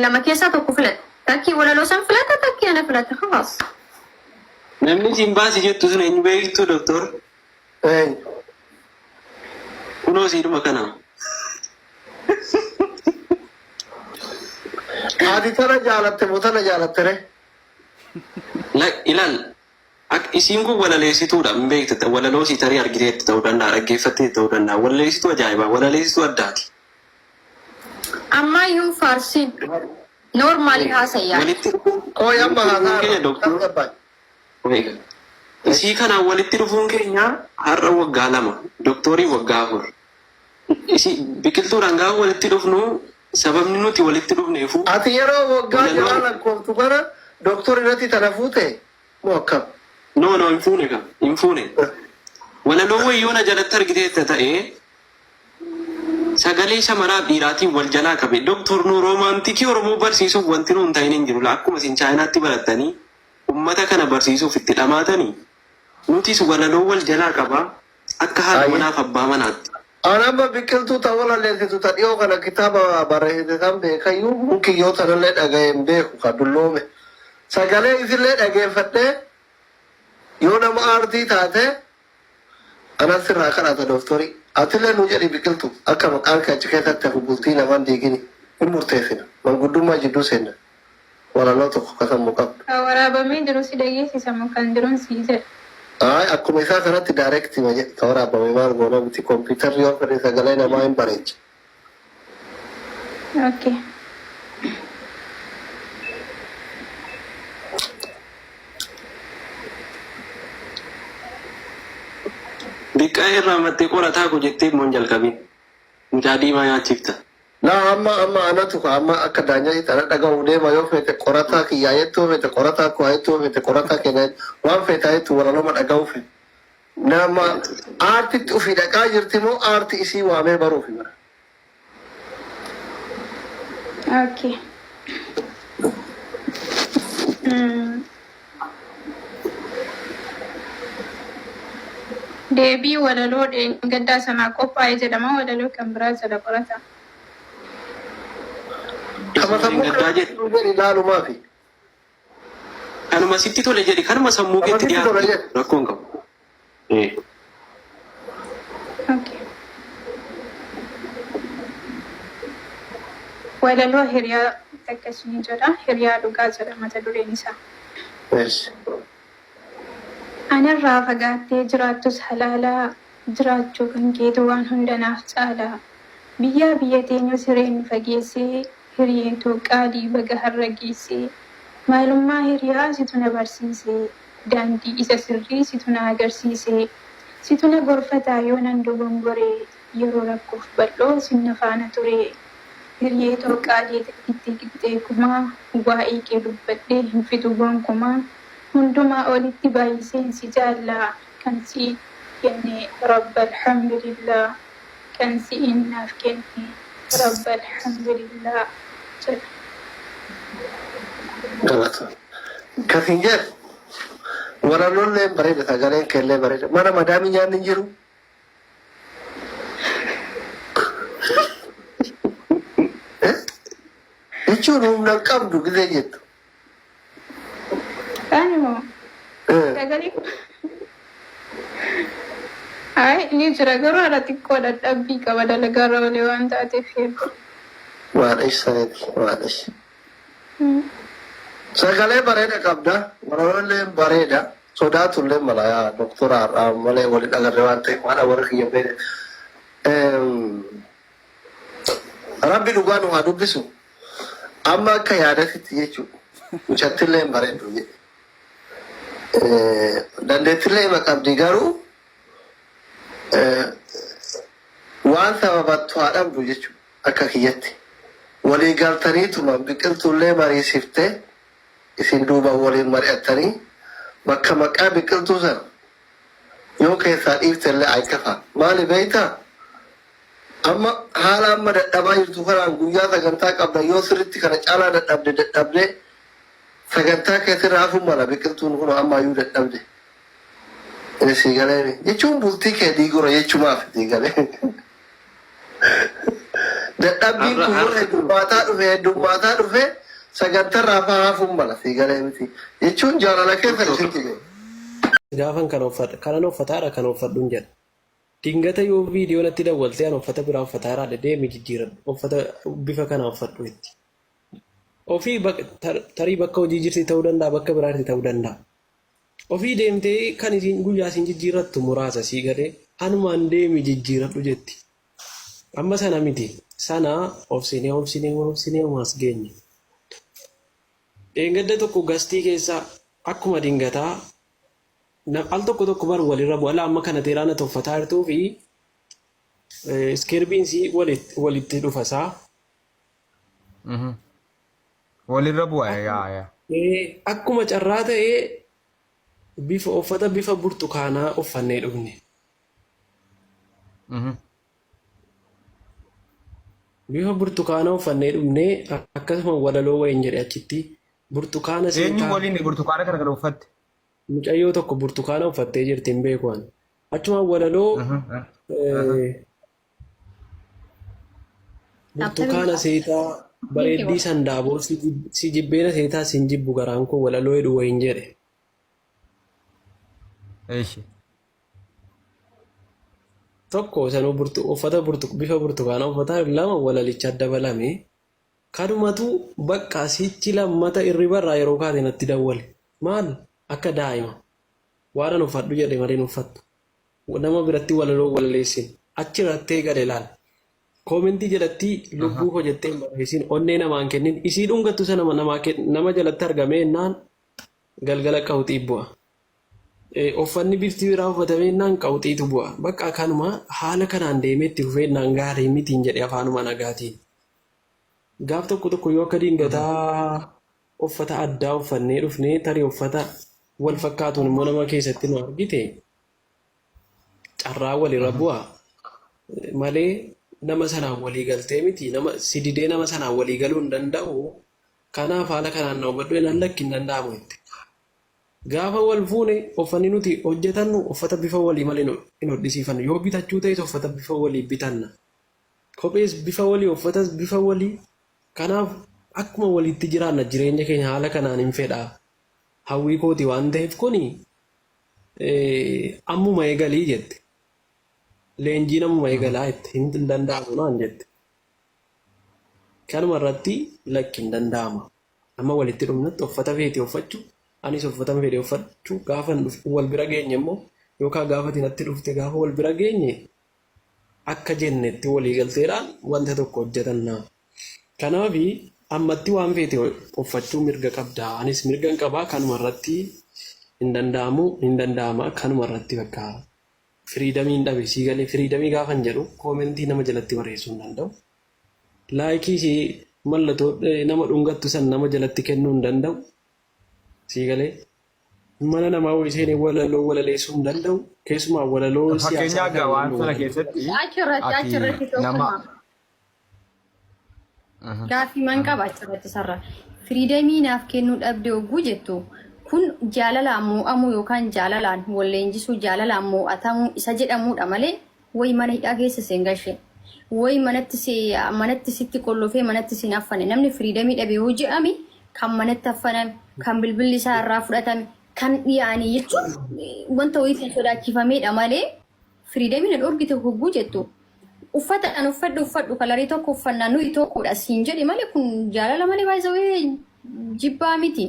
Lama keessaa tokko filata. Takkii walaloo san filata, takkii ana filata. Khalaas. Namni isin baasi jettu sun eenyu beektuu doktor? Eenyu? Kunoo siidhuma kana. Ati tana jaalatte moo tana jaalatte ree? Ilaal ak isiin kun walaleessituudha hin beekta walaloo isii tarii argiteetti ta'uu danda'a dhaggeeffatteetti ta'uu danda'a walaleessituu ajaa'ibaa walaleessituu addaati. Ammaa iyyuu faarsiin. Normally haasayyaa. Walitti dhufuun Qoy amma walitti dhufuun haasaa keenya irra doktor tasgabbaa'e. Isii kanaan walitti dhufuun keenya har'a waggaa 2, doktorii waggaa 4. Isii biqiltuudhaan gaafa walitti dhufnu sababni nuti walitti dhufneefu Ati yeroo waggaa jahaa walaloo lakkooftu kana doktor irratti tana fuute moo akkam? No no hin fuune ka hin fuune. Walaloo wayii yoo na jalatti argiteetta ta'e Sagalee shamaraaf dhiiraatiin wal jalaa qabe. Doktor nu roomaantikii Oromoo barsiisuuf wanti nu hin ta'in hin jiru. Akkuma isin Chaayinaatti barattanii ummata kana barsiisuuf itti dhamaatani nutis walaloo wal jalaa qabaa akka haadha Ayyee. manaaf abbaa manaatti. An amma biqiltuu ta walaleessitu ta dhiyoo kana kitaaba barreessite san beekayyuu munkiyyoo tanallee dhaga'ee hin beeku ka dulloome. Sagalee isillee dhageeffadhee yoo nama aartii taate Anan sirraa kadhata doftori atille nuu jedhi biqiltu akka maqaan kee achi keessatti hafu bultii naman diigini hin murteessina manguddummaa jidduu seenna walaloo tokko ka sammu qabdu. Ka waraabamee jiru si dhageessisa mo kan jirun sii jedha. Ayi akkuma isaa kanatti direct ma jedhi ka waraabame maal goona miti computerri yoo fedhe sagalee namaa hin bareecha. Okay. Biqqaa irraa mattee qorataa ko jettee immoo hin jalqabin. Mucaa diimaa nyaachifta. Laa amma amma anatu ka amma akka daanyaatti ana dhaga'u deema yoo feete qorataa kiyyaa jettu yoo feete qorataa koo jettu yoo feete qorataa keenya jettu waan feetaa jettu walaloma dhaga'uu feete. Nama aartitti ofii dhaqaa jirti moo aarti isii waamee baruufi bara. Okay. Deebii walaloo dheengaddaa sanaa qophaa'e jedhama walaloo kan biraa jala qorata. Kama Isuma sammuu dheengaddaa keetti jedhe. nu jedhi laalumaafi. Kanuma sitti tole jedhi kanuma sammuu Kama keetti sitti tola dhiyaatu jedhi. rakkoo hin qabu. Eh. Okay. Walaloo hiriyaa takka isinii jedha. Hiriyaa dhugaa jedha mata dureen isaa. Yes. Anarraa fagaattee jiraattus halaalaa jiraachuu kan keetu waan hunda naaf caala. Biyyaa biyya teenyus hireen nu fageessee hiriyee too qaalii baga har'a geessee. Maalummaa hiriyaa situ na barsiise Daandii isa sirrii situ na agarsiise. Situ na gorfataa yoo nan dogongore. Yeroo rakkoof bal'oo sin na faana ture. Hiriyee too qaalii takkittii qixxee kumaa. Waa'ee kee dubbadhee hin fixu gonkumaa. Hundumaa olitti baay'iseen si jaalla. Kan si'i kenne Rabba Alhamdulillah. Kan si'iin naaf kenne Rabba Alhamdulillah jedha. Galatoom. Kan hin jedhu walalolleen bareeda sagaleen keellee bareeda. Mana madaamii nyaanni hin jiru. Eh? Jechuun humna hin qabdu gisee jettu. Ani moo Eh. sagalee Ay ni jira garuu haala xiqqoo dadhabbii qaba dalagaarra olee waan taateef hedduu. Waan ibsaneeti waan ibsa. Sagalee bareeda qabda walalolleen bareeda sodaatullee mala yaa doktora har'aa malee waliin agarre waan ta'eef haadha warra kiyya beene. Rabbi dhugaa nu haa dubbisu. Amma akka yaadatitti jechuudha. Mucattillee hin bareeddu jedhe. Dandeettillee hima qabdi garuu waan sababattu haa dhabdu jechuudha akka kiyyatti. Walii galtaniituma biqiltuullee mariisiftee isin duubaan waliin mari'attanii bakka maqaa biqiltuu sana yoo keessaa dhiiftellee ay kafa. Maali beektaa? Amma haala amma dadhabaa jirtu kanaan guyyaa sagantaa qabda yoo sirritti kana caalaa dadhabde dadhabdee sagantaa kee sirraa hafuu mala biqiltuun kunoo ammaayyuu dadhabde. Inni sii galeemi jechuun bultii kee diigura jechumaaf sii galee. Dadhabbiin Har'a kun yoo har'a heddummaataa dhufe heddummaataa dhufe sagantarraa faa hafuun mala sii galee miti. Jechuun jaalala keessan isintu beeka. Gaafan kana uffadha kanan uffataadha kana uffadhuun jedha. Dingata yoo viidiyoo natti dawwaltee an uffata biraa uffataaraadha deemi jijjiiradhu uffata bifa kana uffadhu itti. Ofii tarii bakka hojii jirti ta'uu danda'a bakka biraatti ta'uu danda'a. Ofii deemtee kan isiin guyyaa isiin jijjiirrattu muraasa sii galee anumaan deemi jijjiiradhu jetti. Amma sana miti. Sana obsinee obsinee obsinee homaas geenye. Dheengadda tokko gastii keessa akkuma dingataa al tokko tokko bar walirra bu'a. Amma kana teeraa na toffataa jirtuu fi iskeerbiinsii walitti dhufa isaa. Walirra bu'a yaa yaa. Akkuma carraa ta'ee bifa uffata bifa burtukaanaa uffannee dhufne. Bifa burtukaanaa uffannee dhufne akkasuma walaloo wayiin jedhe achitti burtukaana Eenyu seetaa waliin burtukaana kana kan uffatte? Mucayyoo tokko burtukaana uffattee jirti hin beeku ani. Achuma walaloo burtukaana seetaa bareeddii sandaaboo si jibbeena seetaa sin jibbu garaan koo walaloo jedhu wayiin jedhe. Eeshi. Tokko sanuu uffata bifa burtukaanaa uffataa lama walalicha dabalame. Kanumatu bakka sichi lammata irribarraa yeroo kaate natti dawwale. Maal akka daa'ima waan an uffadhu jedhe malee hin uffattu. Nama biratti walaloo walaleessin achirratti eegale laal. Koomentii jalatti lubbuu koo jettee hin barreessin onnee namaan kennin isii dhungattu sana nama jalatti argamee jennaan galgala qawxii bu'a. Uffanni bifti biraa uffatamee jennaan qawxiitu bu'a. Bakka kanuma haala kanaan deemee itti fufee jennaan gaarii mitiin jedhe afaanuma nagaatiin. Gaaf tokko tokko yoo akka dingataa uffata addaa uffannee dhufnee tarii uffata wal fakkaatuun immoo nama keessatti nu argite carraa walirra bu'a malee nama sanaan walii galtee miti nama si didee nama sanaan walii galuu hin danda'u. Kanaaf haala kanaan na hubadhu jennaan lakki hin danda'amu jette. Gaafa wal fuune uffanni nuti hojjetannu uffata bifa walii malee hin hodhisiifannu. Yoo bitachuu ta'es uffata bifa walii bitanna. Kophees bifa walii uffatas bifa walii. Kanaaf akkuma walitti jiraanna jireenya keenya haala kanaan hin fedha. Hawwii kooti waan ta'eef kuni ammuma eegalii jette. Leenjiin ammuma eegalaa jette. Hin danda'amu naan jette. Kanuma irratti lakki hin danda'ama. Amma walitti dhumnutti uffata feete uffachuu anis uffata fedhe uffachuu gaafa wal bira geenye immoo yookaan gaafa ati natti dhufte gaafa wal bira geenye akka jennetti walii galteedhaan wanta tokko hojjetanna. Kanaaf ammatti waan feete uffachuu mirga qabda. Anis mirga hin qabaa kanuma irratti hin danda'amu hin danda'ama kanuma irratti bakka freedomii hin dhabe sii galee freedomii gaafan jedhu koomentii nama jalatti barreessuu hin danda'u. Likeii si mallattoo nama dhungattu san nama jalatti kennuu hin danda'u. Sii galee mana namaa wayii seenee walaloo walaleessuu hin danda'u. Keessumaa walaloo siyaasaa Fakkeenyaaf kana egaa waan namni sana walaloo. keessatti Achirratti ati achirratti nama tokkuma. Gaaffii man qaba achirratti sarara. Freedomii naaf kennuu dhabde hogguu jettu kun jaalalaan moo'amuu yookaan jaalalaan wal leenjisuu jaalalaan moo'atamuu isa jedhamudha malee wayi mana hidhaa keessa seen gashe wayi manatti si manatti sitti qollofee manatti siin affane namni freedomii dhabe yoo jedhame kan manatti affaname kan bilbilli isaa irraa fudhatame kan dhiyaanii jechuun wanta wayiitiin sodaachifamedha malee freedomii na dhorgite hogguu jettu uffata an uffadhu uffadhu colorii tokko uffannaa nuyi tokkodha siin jedhe malee kun jaalala malee baay'isawee jibbaa miti.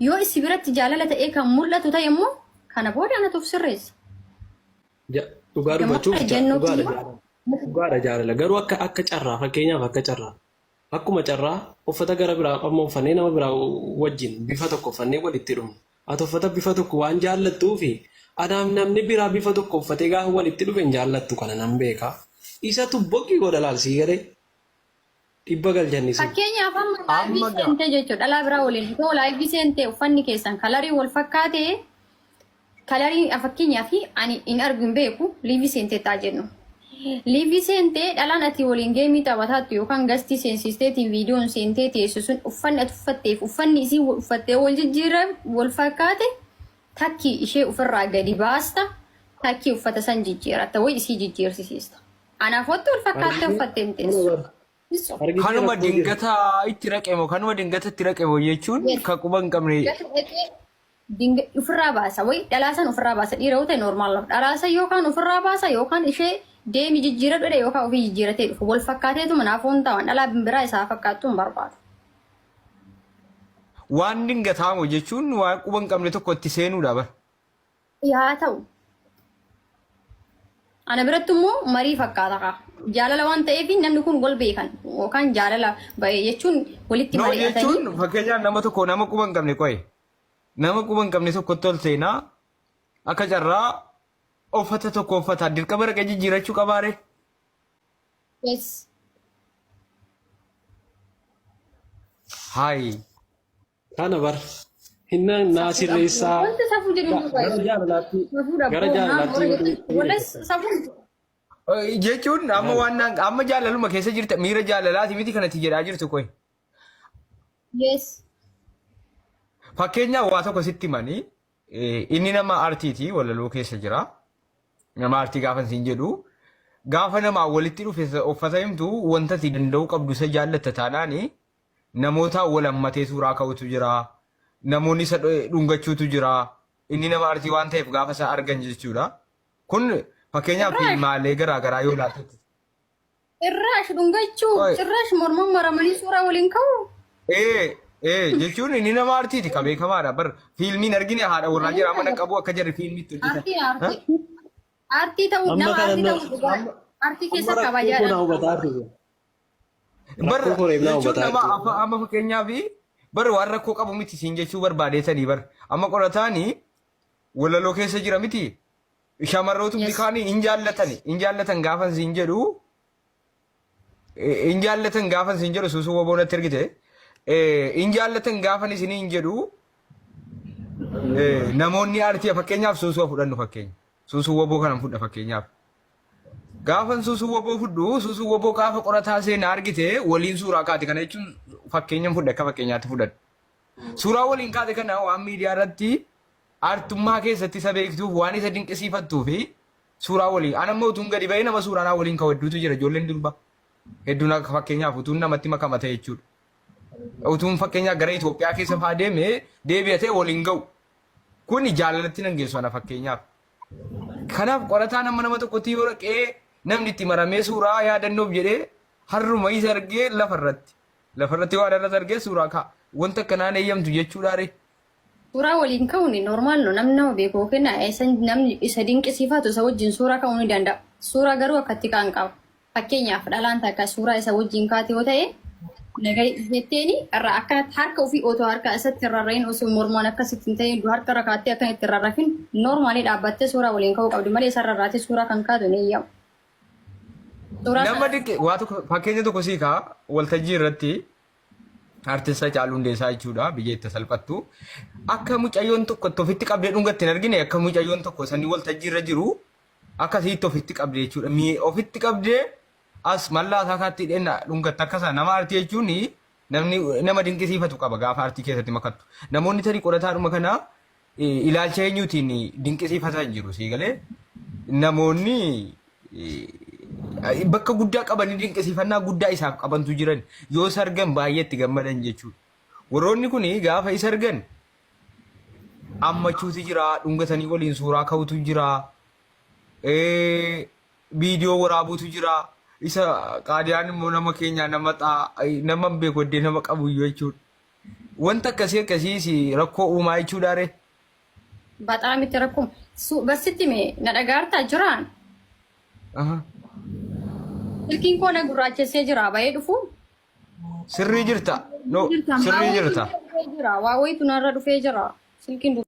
Yoo isi biratti jaalala ta'ee kan mul'atu ta'e immoo kana booda anatu of sirreessa. Dhugaa dubbachuuf Ejjennoo dhugaadha kiyya. jaalala. Dhugaadha jaalala. Garuu akka carraa fakkeenyaaf akka carraa akkuma carraa uffata gara biraa amma uffannee nama biraa wajjin bifa tokko uffannee walitti dhufna. Ati uffata bifa tokko waan jaallattuu fi anaaf namni biraa bifa tokko uffatee gaafa walitti dhufe hin jaallattu kana nan beeka. Isatu boqii godha laal sii galee dhibba galchanni sun. Fakkeenyaaf amma liveii Amma gaa seentee jechuudha dhalaa biraa waliin otoo liveii seentee uffanni keessan colorii wal fakkaate colorii fakkeenyaaf ani hin argu hin beeku liveii seentee taa jennu. Liveii seentee dhalaan ati waliin gameii taphataattu yookaan guestii seensisteetiin viidiyoon seentee teessu sun uffanni ati uffatteef uffanni isii uffattee wal jijjiirra wal fakkaate takkii ishee ofirraa gadi baasta takkii uffata san jijjiiratta wayi isii jijjiirsisiista. Anaaf wanti wal fakkaattee Argitee uffattee hin kana teessu. bar Fitzum. Argitee Kanuma rakkoo jira. dingata itti raqe moo kanuma dingata itti raqe moo jechuun Yes. kan quba hin qabne. Dingata dhaqee ofirraa baasa wayi dhalaa san ofirraa baasa dhiira yoo ta'e normaal lafa dhalaa san yookaan ofirraa baasa yookaan ishee deemi jijjiiradhu jedhe yookaan ofii jijjiiratee dhufu wal fakkaateetu manaafuu hin ta'an dhalaa biraa isaa fakkaattu hin barbaadu. Waan dingataa moo jechuun waan quba hin qabne tokko itti seenuudha bara. Haa ta'u. Ana biratti immoo marii fakkaata kaa. Jaalala waan ta'eef namni kun wal beekan yookaan jaalala ba'e jechuun walitti No mari'atanii. jechuun fakkeenyaaf nama tokko nama quba hin qabne qoye. Nama quba hin qabne tokkotti ol seenaa akka carraa uffata tokko uffata dirqama dhaqee jijjiirachuu qabaare. Yes. Hayi. Kana bar hinna naa sirreessaa Wanti safuu jedhu hin jiru gara baay'ee. jaalalaatti Safuu gara dhabboo jaalalaatti yoo naaf wallas safuu. Jechuun amma waan naan- amma jaalaluma keessa jirta miira jaalalaati miti kanatti jedhaa jirtu qoye. Yes. Fakkeenyaaf waa tokko sitti himanii inni nama artiiti walaloo keessa jira. Nama artii gaafa siin jedhu gaafa namaa walitti dhufe uffata himtu wanta ati danda'uu qabdu isa jaallatta taanaani namoota wal hammatee suuraa ka'utu jira. Namoonni isa dhungachuutu jira. Inni nama artii waan ta'eef gaafa isa argan jechuudha. Kun fakkeenyaaf Irraa fiilmaalee garaa garaa yoo ilaalte. Cirraash dhungachuu Qoy. cirraash morman maramanii suuraa waliin ka'u. Ee ee jechuun inni nama artiiti ka beekamaadha. Bar fiilmiin argine haadha warraa jira amma qabu akka jarri fiilmiitti hojjetan. Aartii aartii. Aartii ta'uu Amma nama kana aartii na ta'uu dhugaa. amma Aartii amma keessa rakkoo koo kabajaadha. naa hubataa jirtu. Bar Rakkoo koo reebnaa jechuun hubataa nama jirtu. amma fakkeenyaaf bar waan rakkoo qabu miti siin jechuu barbaadeetanii bar amma qorataani walaloo keessa jira miti shamarrootumti Yes. kaanii hin jaallatan hin jaallatan gaafan siin jedhu hin jaallatan gaafan siin jedhu suusuu woboonatti ergite hin jaallatan gaafan isinii hin jedhu namoonni aartii fakkeenyaaf suusuu haa fudhannu fakkeenya suusuu woboo kanan fudha fakkeenyaaf gaafan suusuu woboo fudhu suusuu woboo gaafa qorataa seenaa argite waliin suuraa kaate kana jechuun fakkeenyan fudhe akka fakkeenyaatti fudhadhu suuraa waliin kaate kana waan miidiyaa irratti aartummaa keessatti isa beektuuf waan isa dinqisiifattuu fi suuraa waliin an amma utuun gadi ba'ee nama suuraa naa waliin ka'u hedduutu jira ijoolleen durba hedduun akka fakkeenyaaf utuun namatti makama ta'e jechuudha. Utuun fakkeenyaaf gara Itoophiyaa keessa fa'aa deemee deebi'atee waliin ga'u. Kuni jaalalatti nan geessu ana fakkeenyaaf. Kanaaf qorataan amma nama tokkotti yoo dhaqee namni itti maramee suuraa yaadannoof jedhee harruma isa argee lafarratti. Lafarratti waan irratti argee suuraa ka'a. Wanta akkanaan eeyyamtu jechuudha ree. Suuraa waliin ka'uun normaal no namni nama beeku yookiin isa namni isa dinqisiifatu isa wajjin suuraa ka'uu ni danda'a. Suuraa garuu akkatti ka'an qaba. Fakkeenyaaf dhalaan takka suuraa isa wajjin kaate yoo ta'e nagaa jetteeni irraa akkanatti harka ofii otoo harka isatti hin rarra'in osoo mormaan akkasitti hin ta'in harka irra kaattee akkanatti hin rarrafin normaalii dhaabbattee suuraa waliin ka'uu qabdi malee isa rarraatee suuraa kan kaatu hin eeyyamu. Suuraa Nama dinqi waa tokko fakkeenya tokko sii ka'a waltajjii irratti artist Hacaaluu Hundeessaa jechuudha biyya itti salphattu. Akka mucayyoon tokko itti ofitti qabdee dhungatti hin argine akka mucayyoon tokko sanii waltajjii irra jiru akkasitti ofitti qabdee jechuudha. Mii ofitti qabdee as mallaa isaa kaatti hidheen dhungatte akka sana nama artii jechuun namni nama dinqisiifatu qaba gaafa artii keessatti makattu. Namoonni tarii qorataadhuma kana ilaalcha eenyuutiin dinqisiifataa hin jiru sii galee namoonni bakka guddaa qabanii dinqisiifannaa guddaa isaaf qabantu jiran yoo isa argan baay'ee itti gammadan jechuudha. Warroonni kun gaafa isa argan ammachuutu jira, dhungatanii waliin suuraa ka'utu jira, viidiyoo waraabuutu jira. Isa qaadiyaan immoo nama keenyaa nama nama hin beeku iddee nama qabu jechuudha. Wanta akkasii akkasiis rakkoo uumaa jechuudha ree. Baxaam itti rakkoo. Barsitti mee na dhagaartaa jiraan? Aha. Silkiin koo na gurraachessee jira bahee dhufu. Sirrii jirta. No, sirrii jirta. Waa wayitu narra dhufee jira. Silkiin.